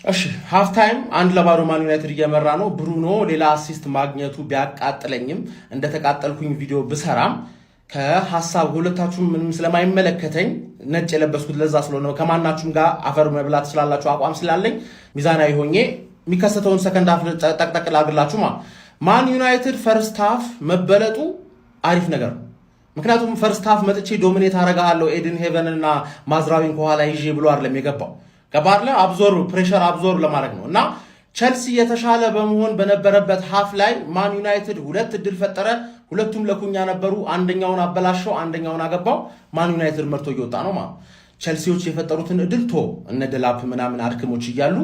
እሺ፣ half time 1-0 ማን ዩናይትድ እየመራ ነው። ብሩኖ ሌላ assist ማግኘቱ ቢያቃጥለኝም፣ እንደተቃጠልኩኝ ቪዲዮ ብሰራም፣ ከሀሳብ ሁለታችሁም ምንም ስለማይመለከተኝ፣ ነጭ የለበስኩት ለዛ ስለሆነ፣ ከማናችሁም ጋር አፈር መብላት ስላላችሁ አቋም ስላለኝ ሚዛናዊ ሆኜ የሚከሰተውን second half ጠቅጠቅ ላግላችሁ። ማን ዩናይትድ first half መበለጡ አሪፍ ነገር ነው። ምክንያቱም first half መጥቼ dominate አረጋለሁ፣ ኤድን ሄቨን እና ማዝራዊን ከኋላ ይዤ ብሎ አይደለም የገባው። ገባ አይደለ? Absorb pressure absorb ለማድረግ ነው። እና ቸልሲ የተሻለ በመሆን በነበረበት half ላይ ማን ዩናይትድ ሁለት እድል ፈጠረ። ሁለቱም ለኩኛ ነበሩ። አንደኛውን አበላሸው፣ አንደኛውን አገባው። ማን ዩናይትድ መርቶ እየወጣ ነው ማለት። ቸልሲዎች የፈጠሩትን እድል ቶ እነ ደላፕ ምናምን አድክሞች እያሉ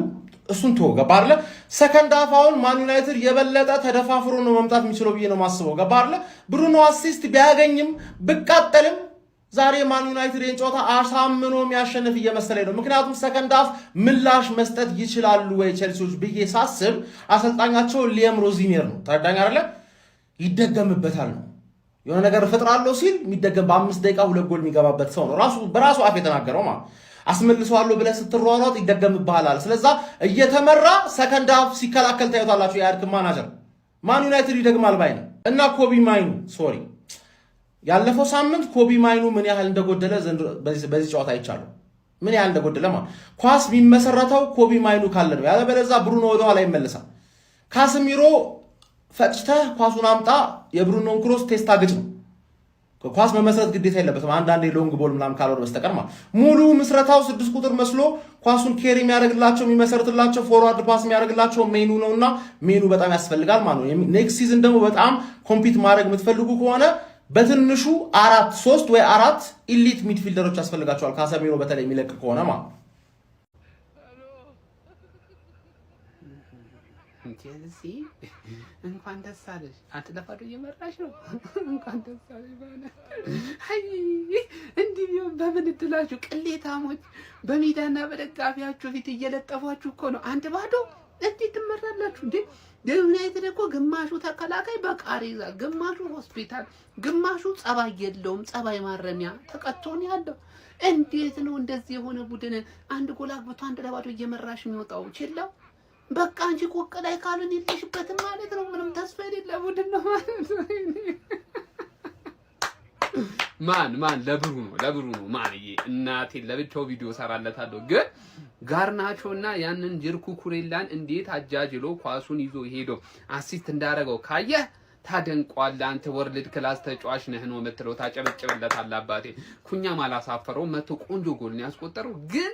እሱን ቶ ገባ አይደለ? Second half አሁን ማን ዩናይትድ የበለጠ ተደፋፍሮ ነው መምጣት የሚችለው ብዬ ነው የማስበው። ገባ አይደለ? ብሩኖ assist ቢያገኝም ብቃጠልም ዛሬ ማን ዩናይትድ ይህን ጨዋታ አሳምኖ የሚያሸንፍ እየመሰለኝ ነው። ምክንያቱም second half ምላሽ መስጠት ይችላሉ ወይ ቸልሲዎች ብዬ ሳስብ አሰልጣኛቸው ሊየም ሮዚኒየር ነው። ተረዳኝ አይደለ? ይደገምበታል ነው። የሆነ ነገር እፈጥራለሁ ሲል የሚደገም፣ በ5 ደቂቃ ሁለት ጎል የሚገባበት ሰው ነው። ራሱ በራሱ አፍ የተናገረው ማለት አስመልሰዋለሁ ብለህ ስትሯሯጥ ይደገምብሃል። ስለዛ እየተመራ second half ሲከላከል ታዩታላችሁ። የአድክም ማናጀር ማን ዩናይትድ ይደግማል ባይ ነው። እና ኮቢ ማይኑ፣ sorry፣ ያለፈው ሳምንት ኮቢ ማይኑ ምን ያህል እንደጎደለ በዚህ ጨዋታ አይቻለሁ። ምን ያህል እንደጎደለ ማለት ኳስ የሚመሰረተው ኮቢ ማይኑ ካለ ነው። ያለበለዚያ ብሩኖ ወደኋላ ይመለሳል። ካስሚሮ ፈጭተህ ኳሱን አምጣ፣ የብሩኖን cross ቴስታ ግጭ ነው። ኳስ መመስረት ግዴታ የለበትም። አንዳንዴ long ball ምናምን ካልሆነ በስተቀር ማለት ሙሉ ምስረታው 6 ቁጥር መስሎ ኳሱን carry የሚያደርግላቸው፣ የሚመሰርትላቸው፣ forward pass የሚያደርግላቸው ሜኑ ነው እና ሜኑ በጣም ያስፈልጋል ማለት ነው። Next season ደግሞ በጣም compete ማድረግ የምትፈልጉ ከሆነ በትንሹ አራት፣ ሶስት ወይ አራት elite midfielder ኦች ያስፈልጋቸዋል። ካሰሚሮ በተለይ የሚለቅ ከሆነ ማለት ነው። ቼልሲ እንኳን ደስ አለሽ። 1-0 እየመራሽ ነው። እንኳን ደስ አለሽ። በእውነት አይ እንዲህ ቢሆን በምን እድላችሁ። ቅሌታሞች በሜዳና በደጋፊያችሁ ፊት እየለጠፏችሁ እኮ ነው። 1-0 እንዴት ትመራላችሁ እንዴ? የዩናይትድ እኮ ግማሹ ተከላካይ በቃሬዛ፣ ግማሹ ሆስፒታል፣ ግማሹ ጸባይ የለውም፣ ጸባይ ማረሚያ ተቀጥቶ ነው ያለው። እንዴት ነው እንደዚህ የሆነ ቡድን አንድ ጎል አግብቶ 1-0 እየመራሽ የሚወጣው? ችላው በቃ አንቺ ቆቅ ላይ ካሉን የለሽበትም ማለት ነው። ምንም ተስፋ የሌለ ቡድን ነው ማለት ነው። ማን ማን ለብሩ ነው ማንዬ፣ እናቴ ለብቻው ቪዲዮ ሰራለታለሁ። ግን ጋርናቾና ያንን ጅርኩ ኩሬላን እንዴት አጃጅሎ ኳሱን ይዞ ሄዶ assist እንዳደረገው ካየህ ታደንቋለህ። አንተ world class ተጫዋች ነህ ነው የምትለው። ታጨበጭበለታለህ። አባቴ ኩኛም አላሳፈረው፣ መቶ ቆንጆ ጎል ነው ያስቆጠረው። ግን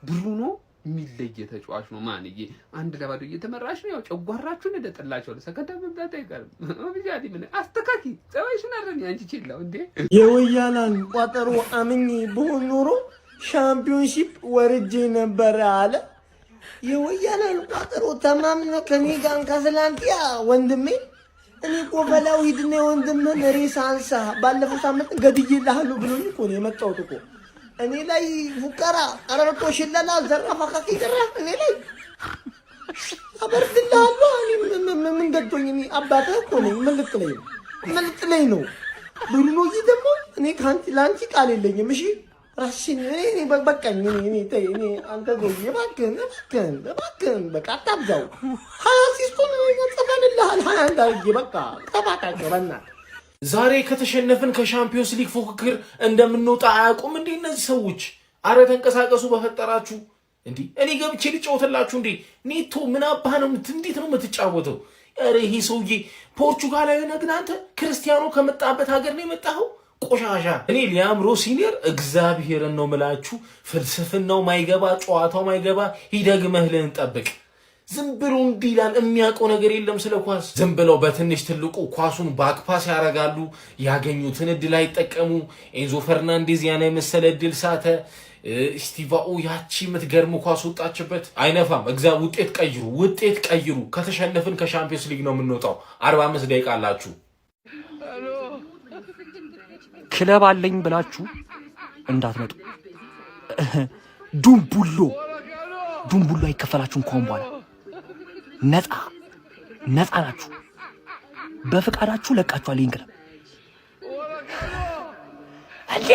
ብሩኖ የሚለየ ተጫዋች ነው። ማንዬ 1-0 እየተመራሽ ነው። ያው ጨጓራችሁን እደጥላችኋለሁ። ሰከንዳ መብላት አይቀርም። Officially ምን አስተካኪ ጸባይሽን አረሚ አንቺ ችላው እንዴ። የወያላን ቋጠሮ አምኜ ብሆን ኖሮ ሻምፒዮንሺፕ ወርጄ ነበረ አለ። የወያላን ቋጠሮ ተማምነ ከኔ ጋር ከስላንቲያ ወንድሜ፣ እኔ እኮ በላው ሂድና የወንድምህን ሬሳ አንሳ፣ ባለፈው ሳምንት ገድዬልሃለሁ ብሎኝ እኮ ነው የመጣሁት እኮ። እኔ ላይ ፉከራ፣ ቀረርቶ፣ ሽለላ፣ ዘራፍ፣ አካኪ ዘራፍ እኔ ላይ አበርድልሃለሁ። እኔ ምን ገዶኝ? እኔ አባትህ እኮ ነኝ። ምን ልጥለኝ ነው? ምን ልጥለኝ ነው? ብሩኖዬ ደግሞ እኔ ከአንቺ ለአንቺ ቃል የለኝም። እሺ ራስሽን እኔ በቃኝ። እኔ ተይ፣ እኔ አንተ ሰውዬ እባክህን፣ እባክህን፣ እባክህን በቃ አታብዛው። 20 assist ኡን ጽፈንልሃል። 21 አድርጌ በቃ ተባቃቸው በእናትህ። ዛሬ ከተሸነፍን ከሻምፒዮንስ ሊግ ፉክክር እንደምንወጣ አያውቁም እንዴ እነዚህ ሰዎች? አረ ተንቀሳቀሱ በፈጠራችሁ። እንዲህ እኔ ገብቼ ልጫወትላችሁ እንዴ? ኔቶ ምን አባህ ነው? እንዴት ነው የምትጫወተው? ኧረ ይሄ ሰውዬ ፖርቹጋላዊ ነህ፣ ግን አንተ ክርስቲያኖ ከመጣበት ሀገር ነው የመጣኸው። ቆሻሻ። እኔ ሊያም ሮሲኒየር እግዚአብሔርን ነው ምላችሁ፣ ፍልስፍናው ማይገባ፣ ጨዋታው ማይገባ፣ ይደግመህ ልንጠብቅ ዝም ብሎ እንዲህ ይላል። የሚያውቀው ነገር የለም ስለ ኳስ። ዝም ብለው በትንሽ ትልቁ ኳሱን back pass ያደርጋሉ። ያገኙትን እድል አይጠቀሙ። ኤንዞ ፈርናንዴዝ ያን የመሰለ እድል ሳተ። ስቲቫኦ ያቺ የምትገርም ኳስ ወጣችበት። አይነፋም። እግዚአ ውጤት ቀይሩ፣ ውጤት ቀይሩ። ከተሸነፍን ከሻምፒዮንስ ሊግ ነው የምንወጣው። 45 ደቂቃ አላችሁ። ክለብ አለኝ ብላችሁ እንዳትመጡ። ዱምቡሎ ዱምቡሎ አይከፈላችሁም። ከሆን በኋላ ነፃ ነፃ ናችሁ። በፍቃዳችሁ ለቃችኋል ይህን ክለብ እንዴ።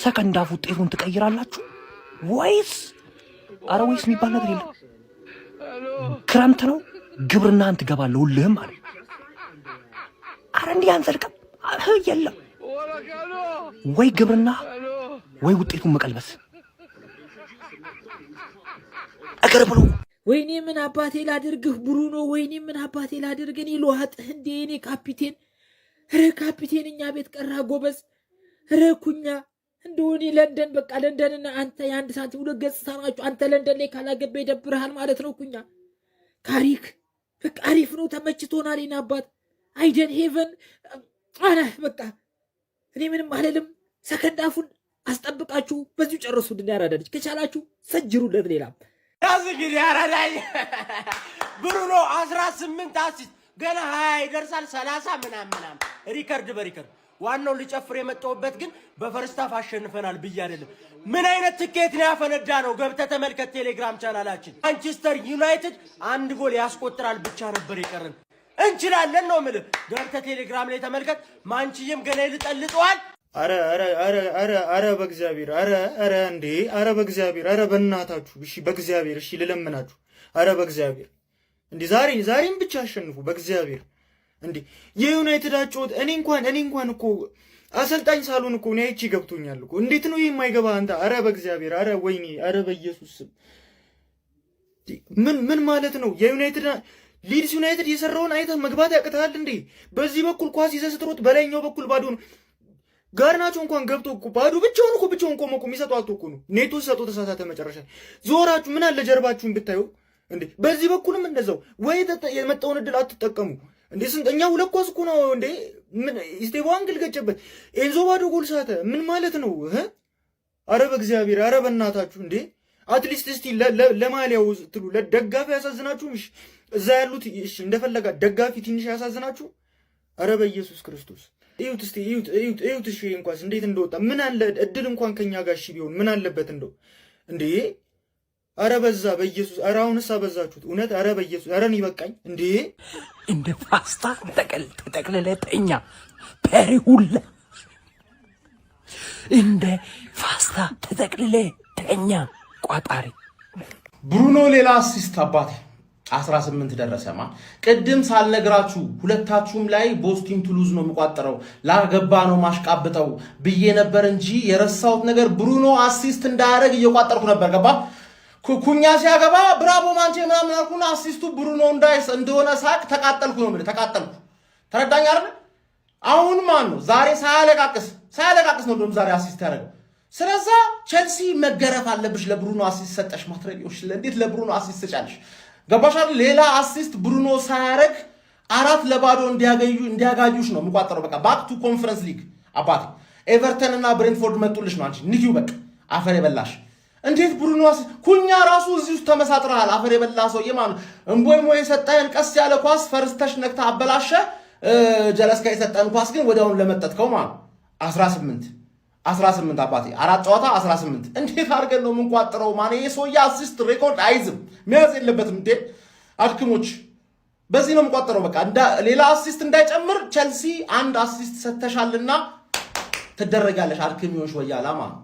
Second half ውጤቱን ትቀይራላችሁ። ወይስ አረ ወይስ የሚባል ነገር የለም። ክረምት ነው፣ ግብርናን ትገባለህ ሁልህም አለ። አረ እንዲህ አንዘልቅም፣ የለም ወይ ግብርና ወይ ውጤቱን መቀልበስ እግር ብሎ። ወይኔ ምን አባቴ ላድርግህ ብሩኖ፣ ወይኔ ምን አባቴ ላድርግህ? እኔ ልዋጥህ እንዴ? እኔ ካፒቴን፣ ረ ካፒቴን እኛ ቤት ቀራ ጎበዝ፣ ረ ኩኛ እንደሆነ ለንደን በቃ ለንደንና አንተ የአንድ ሳንቲም ሁለት ገጽታ ናችሁ። አንተ ለንደን ላይ ካላገባ ይደብርሃል ማለት ነው። ኩኛ ካሪክ በቃ አሪፍ ነው፣ ተመችቶናል። የኔ አባት አይደን ሄቨን አነ በቃ እኔ ምንም አልልም። Second half ኡን አስጠብቃችሁ በዚሁ ጨርሱልን። ያራዳ ልጅ ከቻላችሁ ሰጅሩለት። ሌላም ያዝ እንግዲህ አራዳይ ብሩኖ 18 assist፣ ገና 20 ይደርሳል፣ 30 ምናምን ምናምን record በ record። ዋናው ልጨፍር የመጣሁበት ግን በ first half አሸንፈናል ብዬ አይደለም። ምን አይነት ትኬት ነው ያፈነዳ ነው? ገብተህ ተመልከት ቴሌግራም ቻናላችን። ማንቸስተር ዩናይትድ አንድ ጎል ያስቆጥራል ብቻ ነበር የቀረን። እንችላለን ነው የምልህ። ገብተህ ቴሌግራም ላይ ተመልከት። ማንችዬም ገና ይልጠልጠዋል። አረ አረ አረ አረ አረ በእግዚአብሔር፣ አረ አረ እንዴ፣ አረ በእግዚአብሔር፣ አረ በእናታችሁ፣ እሺ በእግዚአብሔር፣ እሺ ልለምናችሁ፣ አረ በእግዚአብሔር እንዴ፣ ዛሬ ዛሬም ብቻ አሸንፉ በእግዚአብሔር። እንዴ የዩናይትድ አጨዋወት እኔ እንኳን እኮ አሰልጣኝ ሳልሆን እኮ እኔ አይቼ ገብቶኛል እኮ። እንዴት ነው ይሄ የማይገባ አንተ? አረ በእግዚአብሔር፣ አረ ወይኔ፣ አረ በኢየሱስ ስም፣ ምን ምን ማለት ነው? የዩናይትድ ሊድስ ዩናይትድ የሰራውን አይተህ መግባት ያቅትሃል እንዴ? በዚህ በኩል ኳስ ይዘህ ስትሮጥ በላይኛው በኩል ባዶ ነው። ጋርናቾ እንኳን ገብቶ እኮ ባዶ ብቻውን እኮ ብቻውን ቆሞ እኮ የሚሰጠው አጥቶ እኮ ነው። ኔቶ ሰጦ ተሳሳተ። መጨረሻ ዞራችሁ ምን አለ ጀርባችሁን ብታዩ እንዴ! በዚህ በኩልም እንደዛው ወይ የመጣውን እድል አትጠቀሙ እንዴ! ስንት እኛ ሁለት ኳስ እኮ ነው እንዴ! ምን ኢስቴቫኦ አንግል ገጨበት፣ ኤንዞ ባዶ ጎል ሳተ። ምን ማለት ነው? አረ በእግዚአብሔር፣ አረ በእናታችሁ እንዴ! At least እስቲ ለማሊያው ትሉ ለደጋፊ ያሳዝናችሁም? እሺ እዛ ያሉት እሺ እንደፈለጋ ደጋፊ ትንሽ ያሳዝናችሁ? አረ በኢየሱስ ክርስቶስ እዩት እስቲ፣ እዩት፣ እዩት፣ እዩት። እሺ እንኳን እንዴት እንደወጣ። ምን አለ እድል እንኳን ከኛ ጋር እሺ ቢሆን ምን አለበት እንደው እንዴ! አረ በዛ በኢየሱስ፣ አረ አሁንስ አበዛችሁት እውነት። አረ በኢየሱስ፣ አረ እኔ በቃኝ እንዴ! እንደ ፓስታ ተጠቅልለህ ተኛ። ፔሪ ሁላ እንደ ፓስታ ተጠቅልለህ ተኛ። ቋጣሪ። ብሩኖ ሌላ assist አባቴ፣ 18 ደረሰማ። ቅድም ሳልነግራችሁ ሁለታችሁም ላይ both team to lose ነው የሚቋጠረው፣ ላገባ ነው ማሽቃብጠው ብዬ ነበር እንጂ የረሳሁት ነገር ብሩኖ assist እንዳያደርግ እየቋጠርኩ ነበር። ገባ ኩኛ ሲያገባ bravo ማንቼ ምናምን አልኩና assist ኡ ብሩኖ እንዳይስ እንደሆነ ሳቅ ተቃጠልኩ ነው የምልህ። ተቃጠልኩ። ተረዳኝ አይደል? አሁን ማን ነው ዛሬ ሳያለቃቅስ ሳያለቃቅስ ነው እንደውም ዛሬ assist ያደረገው። ስለዛ ቸልሲ መገረፍ አለብሽ። ለብሩኖ assist ሰጠሽ። ማትረቢዎች እንዴት ለብሩኖ assist ሰጫለሽ? ገባሽ አይደል? ሌላ assist ብሩኖ ሳያረግ 4-0 እንዲያገኙ እንዲያጋዩሽ ነው የሚቋጠረው። በቃ back to Conference League አባቴ። ኤቨርተን እና ብሬንትፎርድ መጡልሽ ነው። አንቺ ንኪው በቃ አፈር የበላሽ። እንዴት ብሩኖ ኩኛ ራሱ እዚህ ውስጥ ተመሳጥረሃል። አፈር የበላ ሰውዬ ማለት ነው። እምቦይሞ የሰጠህን ቀስ ያለ ኳስ ፈርስተሽ ነክታ አበላሸ። ጀለስካ የሰጠህን ኳስ ግን ወዲያውኑ ለመጠጥከው ማለት ነው። 18 18 አባቴ፣ አራት ጨዋታ 18። እንዴት አድርገን ነው የምንቋጥረው? ማን ይሄ ሰውዬ assist record አይዝም፣ መያዝ የለበትም እንዴ አድክሞች። በዚህ ነው የምቋጥረው። በቃ ሌላ assist እንዳይጨምር ቸልሲ አንድ assist ሰተሻልና ትደረጋለሽ። አድክሚዎች ወያላ ማለት